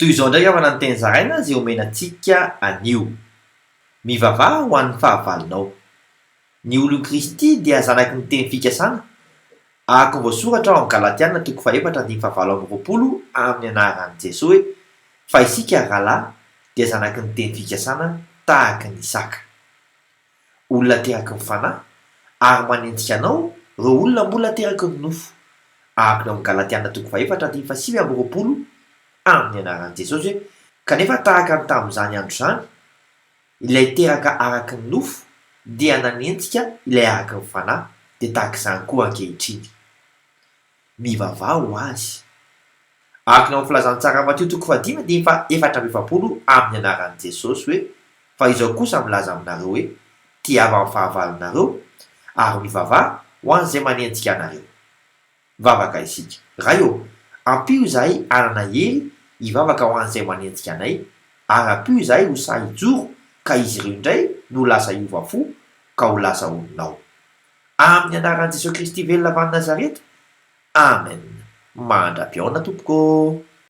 Toy izao indray havana ny teny zaraina izay omena antsika anio. Mivavaha ho an'ny fahavalonao. Ny olon'i Kristy dia zanaky ny teny fikasana, araka ny voasoratra ao amin'ny Galatiana toko fahefatra andininy fahavalo amby 20 amin'ny anaran'i Jesoa hoe, Fa isika rahalahy dia zanaky ny teny fikasana tahaka an'i Isaka. Olona ateraky ny fanahy, ary manenjika anao ireo olona mbola ateraky ny nofo. Araka ny ao amin'ny Galatiana toko fahefatra andininy fahasivy amby 20 amin'ny anaran'i Jesosy hoe, Kanefa tahaka ny tamin'izany andro izany, ilay teraka araka ny nofo dia nanenjika ilay araka ny fanahy, dia tahaka izany koa ankehitriny. Mivavaha ho azy. Araka ny ao amin'ny Filazantsara Matio toko fahadimy andininy faha 44 amin'ny anaran'i Jesosy hoe, Fa izao kosa milaza aminareo hoe, Tiava ny fahavalonareo, ary mivavaha ho an'izay manenjika anareo. Mivavaka isika. Ray ô, ampio izahay hanana hery hivavaka ho an'izay manenjika anay, ary ampio izahay ho sahy hijoro ka izy ireo indray no ho lasa hiova fo ka ho lasa olonao. Amin'ny anaran'i Jesoa Kristy velona avy any Nazareta, Amen. Mandra-pihaona tompoko ô.